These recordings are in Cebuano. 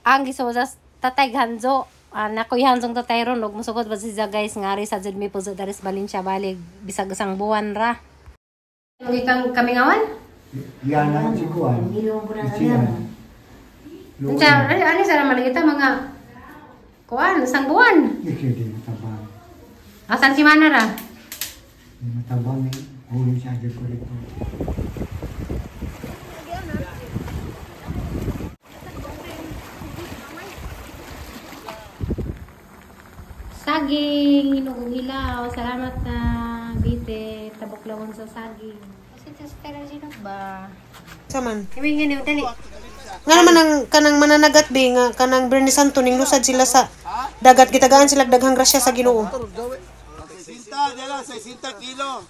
Ang gisuza tatay Hanzo. Nakoy Hanzong tatay ron og musugod ba siya guys ngari sa jud mi puso daris Valencia balig bisag isang buwan ra. Gikan kamingawan? Yan ang sikuan. Isiyan. Unsa ani sa naman kita mga kuan isang buwan. Iki di matabang. Asan si mana ra? Di matabang ni huli sa jud ko dito. Saging, hinugong hilaw. Salamat na bite. Tabuklawon sa saging. Kasi sa ba? Saman. Kami nga niyo, dali. Nga naman ang kanang mananagat be nga kanang Biyernes Santo ning lusad sila sa dagat gitagaan sila daghang grasya sa Ginoo. 60, dala, 60 kilo.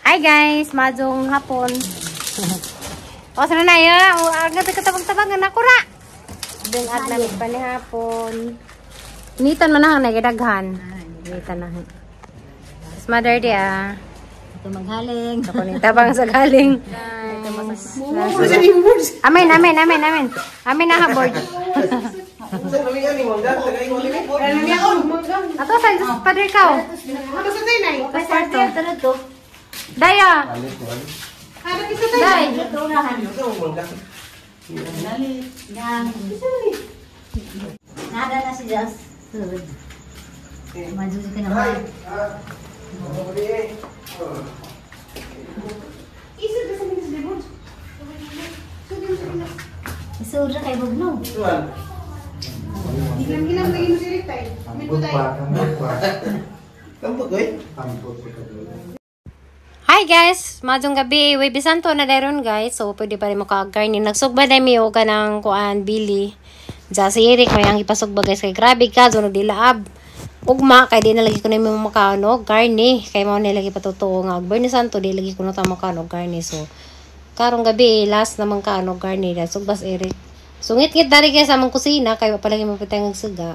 Hi guys, majong hapon. O sana na ya, ang katabang-tabang na kura. Deng at namit pa ni hapon. Nitan man ang nagidaghan. Nitan na. Mother di ah. Ito maghaling. Ako ni tabang sa galing. Amen, amen, amen, amen. Amen na ha, board. Ato sa Padre Kao. Pastor to. Daya. Day. Nada na si Jas. Maju ka naman. Isura kay Bugno. Gilang-gilang lagi mo sirik tay. Ambot pa, ambot pa. Kampot, oy. Ambot pa ka. Hi guys, majong gabi, Webe Santo na dairon guys. So pwede pa rin makagarni. Nagsugba na mi og kanang kuan Billy. Ja si Eric may ang ipasugba guys kay grabe ka so nagdilaab. Ugma kay di na lagi ko na mo makaano garni kay mao na lagi patutuo nga og Biyernes Santo di lagi ko na ta makaano garni. So karong gabi last naman kaano garni da sugbas Eric. So ngit-ngit dari guys sa among kusina kay wa pa lagi mapitay ang suga.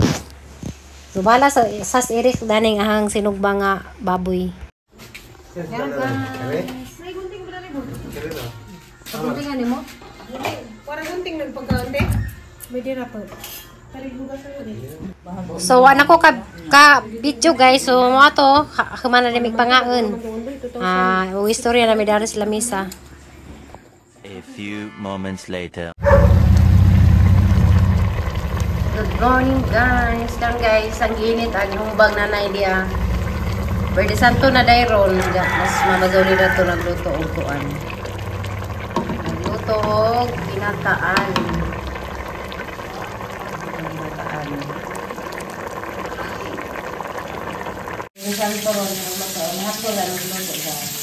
So bala sa sas Eric daning ahang sinugba nga baboy. May gunting ba rin? Paguntingan nimo? Parang gunting nagpagkaante. May dira po. So ana ko ka video guys. So mo ato kumana na mig pangaon. Og istorya na mi dari sa lamisa. A few moments later. Good morning guys. Kan guys, ang init ang humbang nanay diya. Berde Santo na dayron, mas Mama Zoli na to nagluto og kuan. Nagluto og ginataan. Ginataan. Berde Santo ron nagluto, hapon na nagluto guys.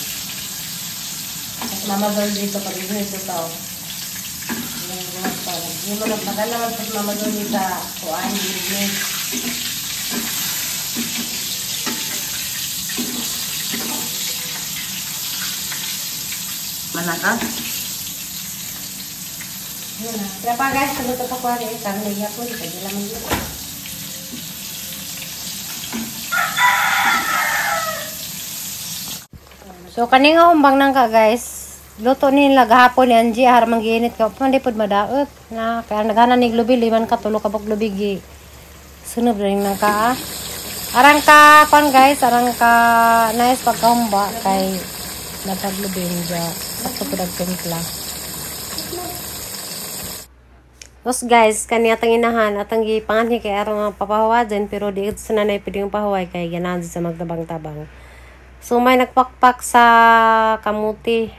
Mas Mama Zoli dito pag ito tao. Hindi mo nagpadala man sa Mama Zoli sa kuan, business. Manaka? Yun na. Kaya pa guys, sagot ako rin. Karne yapon, pwede lang yun. So, kaninga umbang nang ka guys. Luto nila gahapon ni Angie, haramang ginit ka. Pandi pod madaot. Na, kaya naghana ni glubi, liman ka, tulo ka bok glubi. Gi. Sunob rin nang ka. Arang ka, kon guys, arang ka, nice pagkahumba kay nataglubin dya. Sakto po nagtimpla. Tapos guys, kaniya tang inahan atang gipanganhi kay aron nga papahuwa dyan, pero di ito sa nanay pwede yung pahuway kay ganahan sa magtabang-tabang. So may nagpakpak sa kamuti.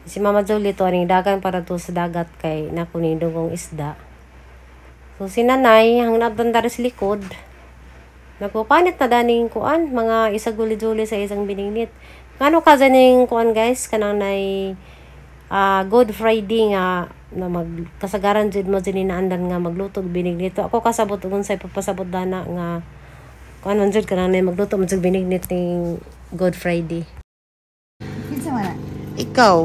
Si Mama Jolie to aning dagan para to sa dagat kay nakunindong kong isda. So si nanay hang nabdan dari sa likod. Nagpapanit na daning kuan mga isaguli-juli sa isang biningnit. Ngano ka daning kuan guys kanang nay Good Friday nga na magkasagaran jud mo jud inaandan nga magluto og binignit. Ako kasabot og unsay papasabot dana nga kuan man jud kanang magluto man jud binignit ning Good Friday. Kinsa man na? Ikaw,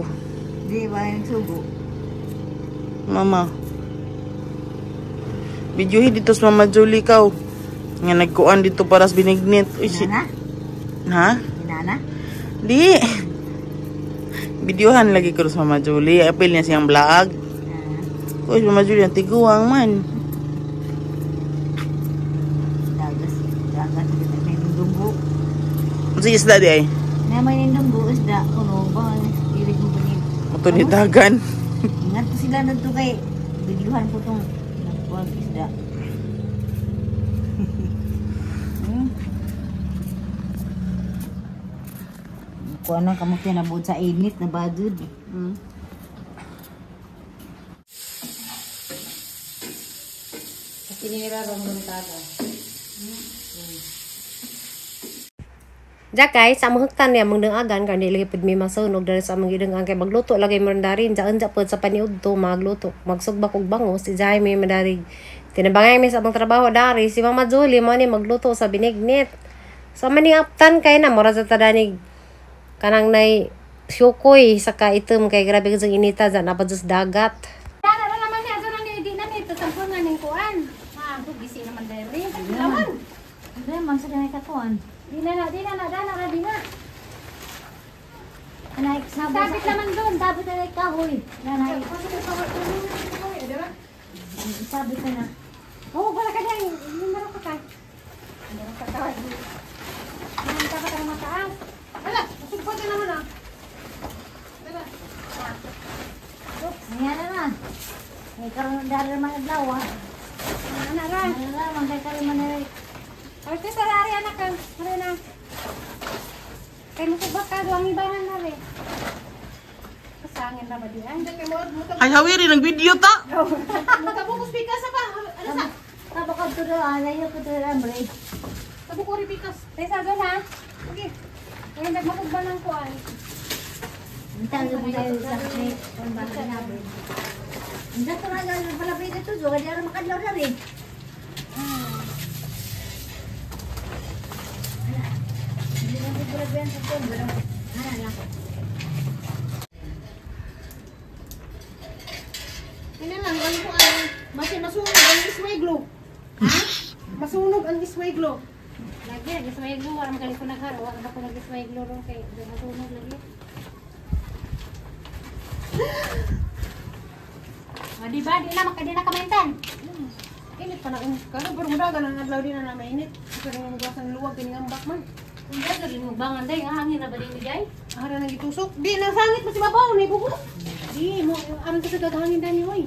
Di ba yung sugo? mama. Videohin dito sa Mama Julie kaw. Nga nagkuan dito para sa binignit. Uy, shit. Nana? Ha? Nana? Di. Videohan lagi ko sa Mama Julie. Apil niya siyang vlog. Uy, Mama Julie, ang tiguang man. Dagas. Dagas. May nindunggo. Sa isda di ay. Na may nindunggo isda. Kuno ba? Irig mo pa ni. Mato ni dagan. Ingat po sila nagto kay videohan ko tong nagkuhan isda. Kuha na kamuti na buod sa init na badud. Sa tinira rong buntaga. Ja guys, among huktan niya among dangagan kay dili pud mi masunog dali sa among gidangan kay magluto lagi mo darin ja unja pud sa paniudto magluto magsugba kog bangos si Jai may madarig tinabangay mi sa among trabaho dari si Mama Julie mo ni magluto sa binignit. So man ni aptan kay na mura sa tadanig kanang nay syukoy sa kaitom kay grabe gyud inita dyan napad sa dagat. Dara ra naman niya adto ni di na ni tampon nga ning kuan. Ha, gisi naman diri. Laman. Hindi man sa kanay kakuan. Di na, dana ra di na. Anay sabo. Sabit naman doon. Sabit na kahoy. Nanay. Sabit na na. Oo, wala ka dyan. Numero ka kay. Numero ka kay. Numero ka ka mataas. Ala, sugpo ka naman ah. Ayan na na. Ay karon dari man adlaw ah. Ana ra. Ano na man kay karon man ay Arte sa ari anak ka. Ari na. Kay mo ka duang ibahan na re. Kasangin na ba di ay? Ay, hawiri ng video ta. Matabo ko pikas pa. Ano sa? Tabo ka to do alay ko to ambre. Tabo ko rin pikas. Tesa doon ha. Okay. Ngayon nagmakugba ng kuan. Unta mo tayo sa kay kon ba ka na. Unta to na pala pa dito so kaya ra makadlaw na rin. Hindi na ko grabe sa kon pero ana na. Ini lang ang ko ay masi masunog ang isweglo. Ha? Masunog ang isweglo. Lagi nag-isweglo wala man ko nagharo, wala ko nag-isweglo ron kay masunog lagi. O, di ba? Di na makadi na kamintan. Init pa na karo pero mudagan ang adlaw din na mainit. Pero nga magasan luwag kini ambak man. Kung dagag mo bangan day, ang hangin na ba din day? Ara nang gitusok. Di na sangit pa si babaw ni bugo. Di mo aron to sa hangin dani oy.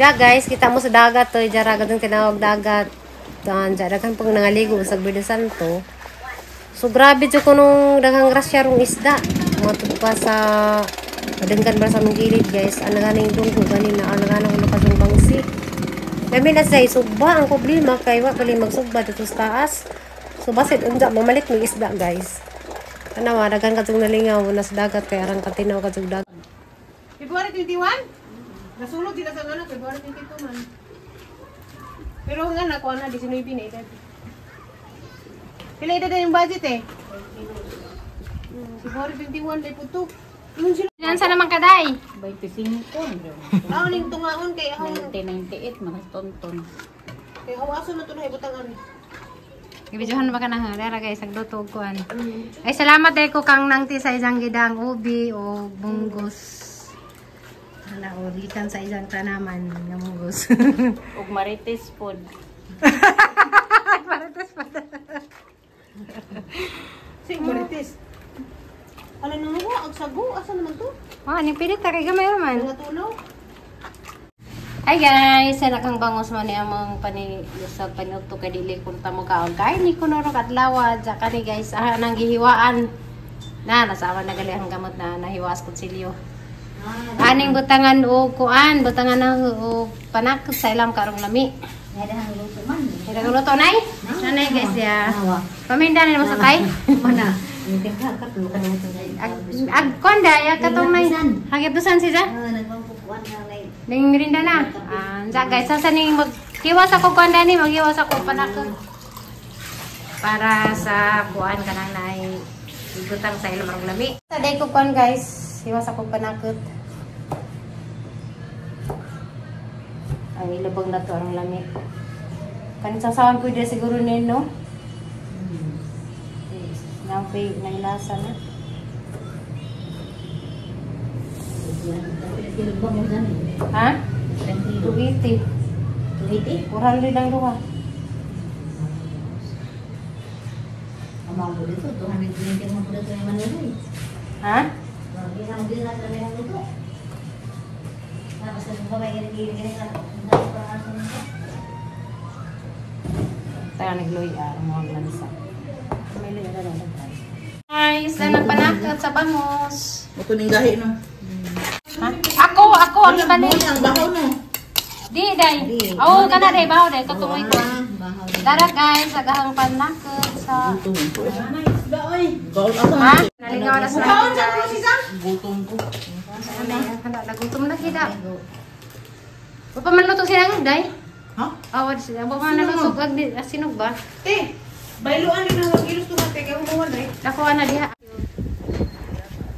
Ja guys, kita mo sa dagat to, ja ragat ang tinawag dagat. Tan, ja daghan pag nangaligo sa Biyernes Santo. So grabe jud ko nung daghang grasya rong isda. Mga pa sa madenggan ba sa among gilid guys. Ang ganing dunggo gani na ang ganang ano kasong bangsi. Lami na say sugba ang problema kay wa pali magsugba dito sa taas. So basit unja mamalit mig isda guys. Tanawa daghan kadtong nalingaw na sa dagat kay arang katinaw kadtong dagat. February 21? Nasulog sila sa ano, February 22 man. Pero nga nakuha na 19 na edad. Pila edad na yung budget eh? February 21 day po to. Ingon sila. Yan sa naman kaday. 25, Aon ning tungaon kay ahong 1998, mga tonton. kay hawason na to na ibutang ani. Gibidyohan ba ka na ha? Dara guys, nagluto og kuan. Ay salamat day ko kang nangti sa isang gidang ubi o bunggos. Ana o gikan sa isang tanaman nga munggos. Ug marites pod. Marites pa. Si Marites. Ala nang mo ag sago asa naman to? Ah, ni pilit kay gamay man. Natunaw. Hi guys, sana kang bangos man ni among pani sa paniudto kay dili kun ta mo kaon. Kay ni kuno ro kadlaw ja kani guys, ah, nang gihiwaan. Na nasawa na gali ang gamot na nahiwas kutsilyo. Aning butangan og kuan, butangan na og panakot sa ilang karong lami. Kaya luto nay? Nanay guys ya. Paminda na mo sa tay. Mana. Ag konda ya katong nay. Hagip dusan siya. Ning merinda na. Ah, guys, sasa ning maghiwas ako konda ni, maghiwas ako panakot. Para sa kuan kanang nay ibutang sa ilang karong lami. Sa day ko kuan guys, hiwas ako panakot. Ang ilabang na to ang lami. Kanin sasawan pwede siguro nino. Nampay nailasa na. Ha? 280. 280? 400 lang duha. Amang po dito, 220 ang po dito yung Manila. Ha? Tayo nagluy mga lansa. May luy na lang. Guys, na nagpanakot sa bangos. Ito ning gahi no. Ha? Ako ang ibalik. Ang bahaw no. Di day. Oo, kana day bahaw day katong ko. Dara guys, agahang panakot sa Ha? Nalingaw na sa guys. Gutom ko. Nagutom na kita. Wa pa man luto sila day. Ha? Aw, sila. Wa man naluto ag sinog ba? Te, bailuan din ang kilos to te kay umuwan ay. Nakuha na diha.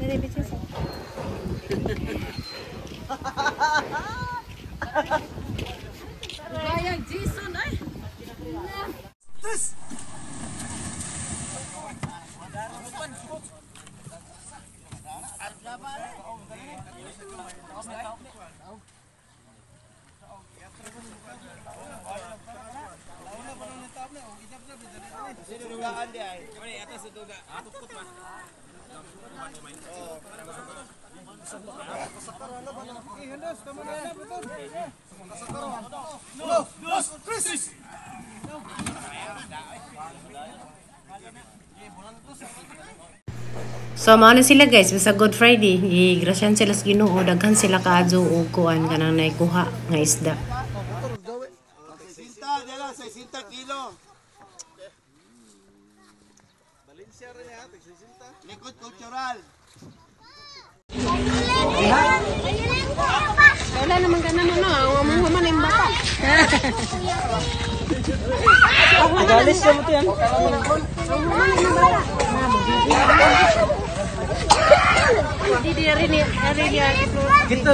Dire bitches. Bayang Jason ay. So mao na sila guys, sa Good Friday, gigrasyan sila sa Ginoo, daghan sila kaadyo og kuan kanang naikuha nga isda. 60 dala, 60 kilo. Likod cultural. Wala naman ka naman no, ang among human yung bata. Agalis siya mo to yan. Di rin ni ari niya. Kita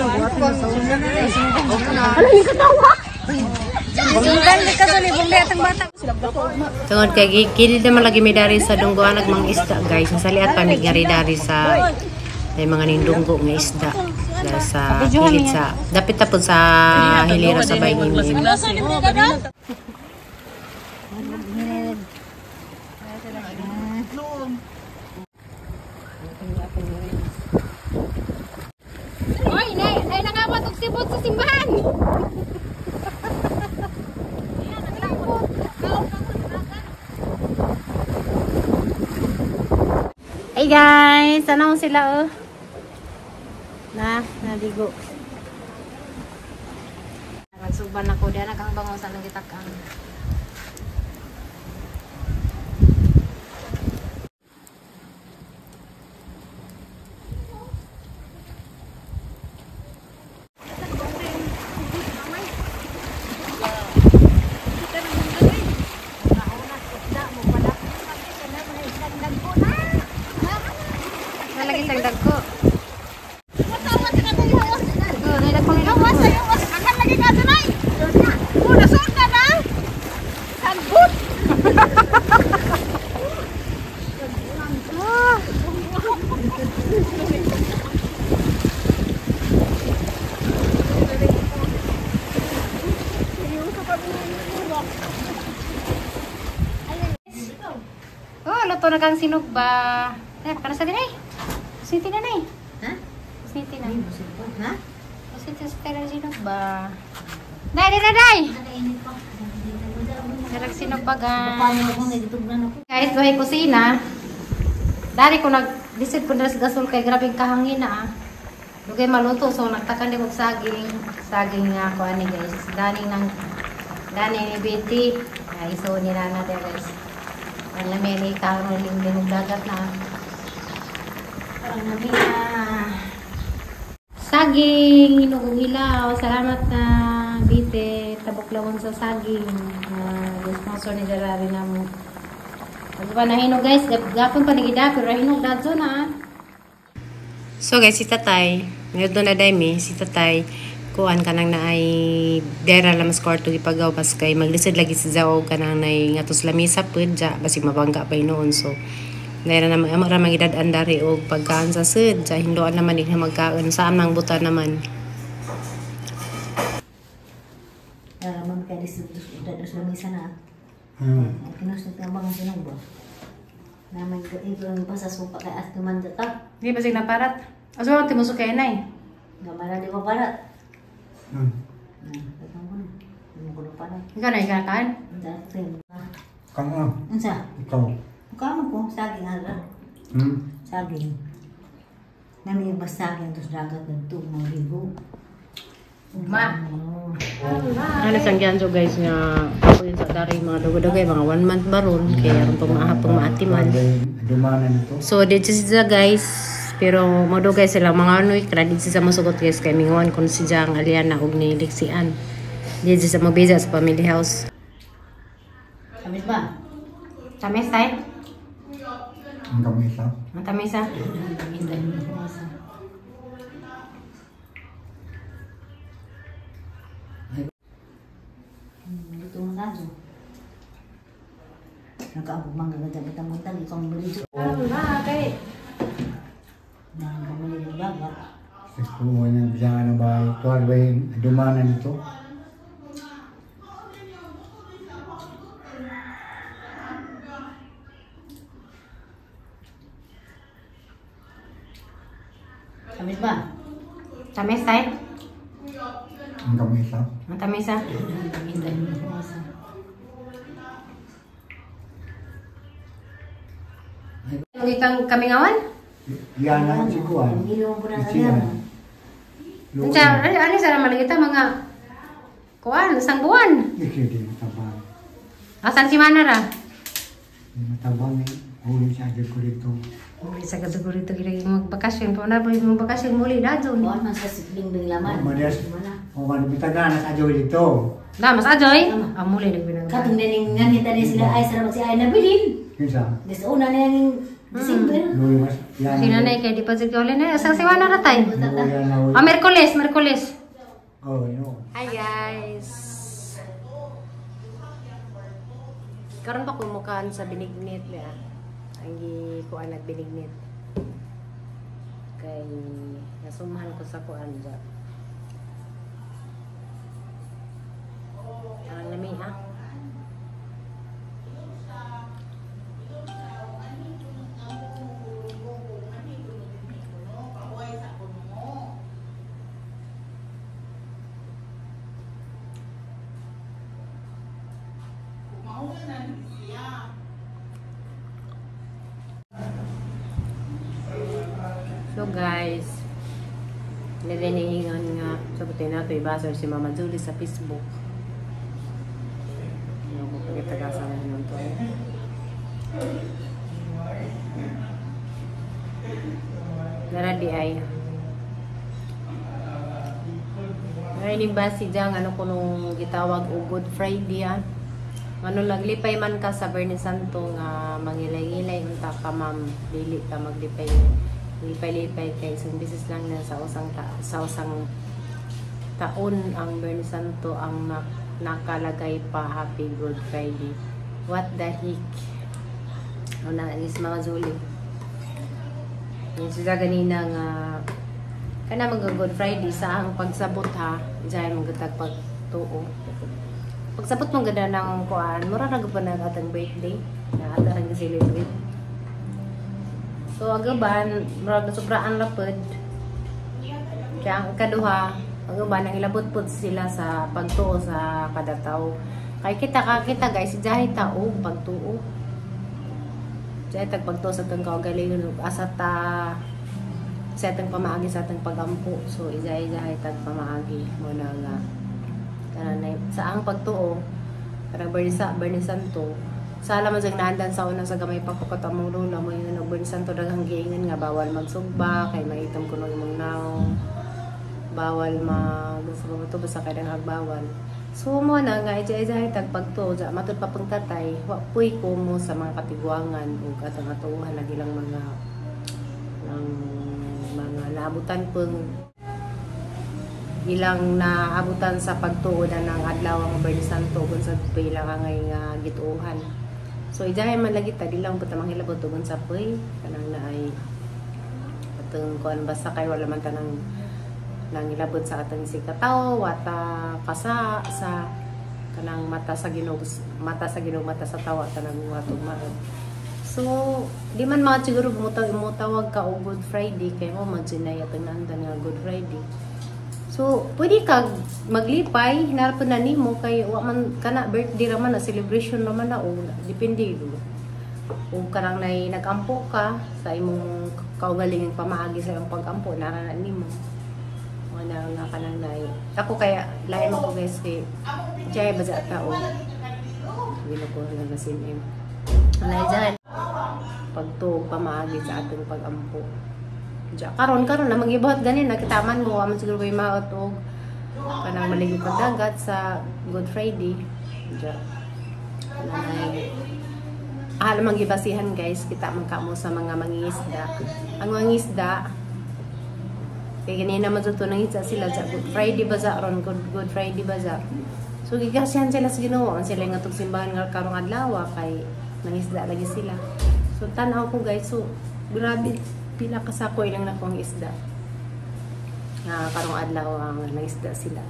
Tungod kay gilid naman lagi may dari sa dunggoan nagmang isda guys. Nasaliat pa mi ngari dari sa may mga nindunggo nga isda na sa gilid sa dapit ta pud sa hilira sa Bayngin. Oy, nay, nay nangawat og sibot sa simbahan. Hey guys, ano sila oh? Na, naligo. Nagsuban ako diyan nakang bango sa nang gitakang. Nalagi sang dagko. Oh, luto na kang sinugba. Ay, baka na sa dinay. Busiti na nay. Ha? Busiti na. Ha? Busiti sa tayo sinugba. Day, day, day, day! Sarag sinugba, guys. Guys, buhay kusina. Dari ko nag-visit ko na sa gasol kay grabing kahangin na ah. Okay, maluto. So, nagtakan din og saging. Saging nga ako ani guys. Dani ng dani ni Betty. Ay, iso ni Nana there guys. Ang lami ni karon ning linog dagat na. Ang lami na. Saging, hinugong hilaw. Salamat na Bite. Tabuklawon sa saging. Sponsor ni Jarari na mo. Pag pa nahinog guys, gapon pa nagida pero hinog dadto na. So guys, si tatay, ngayon na daymi, si tatay, kuan ka nang naay dera lamas kwarto gipagaw bas kay maglisod lagi si Zao ka nang nay ngatos lamisa pud ja basig mabangga pa noon. So dera na amo ra mangidad-an dari og pagkaan sa sud ja hindoan naman ig magkaon sa amang buta naman. Ma'am kay lisod dos lamisa na. Kinusod ka bang sinong ba? Naman ko ito ang pasasupa kay at tumanda ta. Di basig naparat. Aso man timusok kay nay. Gamara di ko parat. Ko parat. Ikaw na ikakaan? Kang Unsa? Ikaw. Kamo ko saging ara. Saging. Nami yung basaging tos dagat nagtuo mga ligo. Ma. Ano sang gianjo guys nga ako yun sa dari mga dugay-dugay mga 1 month baron kaya aron pang maatiman. So dito siya guys, pero modugay sila mga anoy kra dito sa mosugot guys kay mingon kun si Jang Aliana og ni Lixian. Dito sa mobisa sa family house. Tamis ba? Tamis tay? Ang tamis ah. Ang tamis ah. Ito mo na dyan. Nakaabog mga ganda-ganda ikaw ang bali dyan. Ah, kay. Nakabumili ng dagat. Sa kuha ng biyangan ng bahay. Tuwag ba yung dumanan nito? Tamis ba? Tamis tay? Ang tamis ah. Ang tamis ah. Lagi kang kamingawan? Yan ang si Kuan. Siyan. Unsa ano sa naman kita mga kuan isang buwan. Hindi matabang. Asan si Mana ra? Hindi matabang eh. Huli sa agad ko rito. Huli sa agad ko rito kaya magbakasyon pa na magbakasyon muli na dyan. Buwan man sa bingbing laman. Madas. O man bitagan sa ajoy dito. Da mas ajoy. Ah muli nagbinang. Katong nining nganita ni sila ay sarap si ay nabilin. Kinsa? Des una na yung December. Luwi mas yan. Sino na kay di pa jud kauli na sa si Wana ra tay. Ah Merkules, Merkules. Oh, no. Hi guys. Karon pa kumukaan sa binignit ba. Ang gikuan nagbinignit. Kay nasumahan ko sa kuan ja. Ang lami ha. So guys, niliniingan nga sabutin nato ibasar si Mama Julie sa Facebook. Ano ko pagkitagasan na yun to. Nara di ay. Narinig ba si Jang ano ko nung gitawag o Good Friday ah? Ano naglipay man ka sa Bernie Santo nga mangilay-ngilay unta ka ma'am, dili ka maglipay. Lipay-lipay kay isang beses lang na sa usang taon ang Bernie Santo ang nakalagay pa Happy Good Friday. What the heck? Ano na is Mama Julie. Yung sila ganina nga kana mag Good Friday sa ang pagsabot ha, diyan magatag pagtuo. Pagsabot mo ganda ng kuan, mura na gud pa na atang birthday na atang celebrate. So agaban, murag sobraan lapad. Kaya ang ikaduha, agaban ang ilabot pod sila sa pagtuo sa kada tao. Kay kita ka kita guys, jahi ta og pagtuo. Jahi tag pagtuo sa tong kaugalingon ug asa ta Sa atong pamaagi sa atong pagampo. So ijay-ijay tag pamaagi mo na nga kanang sa ang pagtuo kanang Bernie Santo sala man sang naandan sa una sa gamay pa ko katamong lola mo yun og Bernie Santo daghang giingon nga bawal magsugba kay maitom kuno imong naong, bawal mag sa to, basta kay daghang bawal. So mo na nga ijay-ijay tag pagtuo ja matud pa pang tatay wa puy kumo sa mga katiguangan ug atong atuhan na ilang mga ng mga naabutan pong ilang naabutan sa pagtuo na ng adlaw ang Bernie Santo kung sa pila ka ngay nga gituohan. So ijahay man lagi ta di lang punta manghilabot ug sa puy kanang naay atong kuan, basta kay wala man tanang nangilabot sa atong si katawo wata kasa sa kanang mata sa Ginoo, mata sa Ginoo, mata sa tawa, tanang watong maot. So di man mga siguro bumutag imutawag ka og Good Friday kay mo man sinay atong nandan nga Good Friday. So, pwede ka maglipay, hinarapon na nimo kay wa man kana, birthday ra man na, celebration ra man na, o depende o kanang nay nagampo ka sa imong kaugalingong pamaagi sa imong pagampo nara na nimo. Wala nga kanang nay. Ako kaya lain mo ko, guys, kay jay ba sa tao. Gino ko nga sinim. Alay dyan. Pagtuog pamaagi sa atong pagampo. Diya, karon karon na magibuhat ganin nakitaman mo wa man siguro may maot og kanang maligo ka dagat sa Good Friday. Diya. Kanang alam ang gibasihan, guys, kita man kamo sa mga mangingisda. Ang mangingisda kay ganina man to nangitsa sila sa Good Friday ba sa ron, Good Friday ba sa. So gigasihan sila sa Ginoo, ang sila nga tug simbahan nga karong adlaw kay nangisda lagi sila. So tan-aw ko, guys, so grabe pila ka sako ilang nakuha ang isda. Nga karong adlaw ang nangisda sila.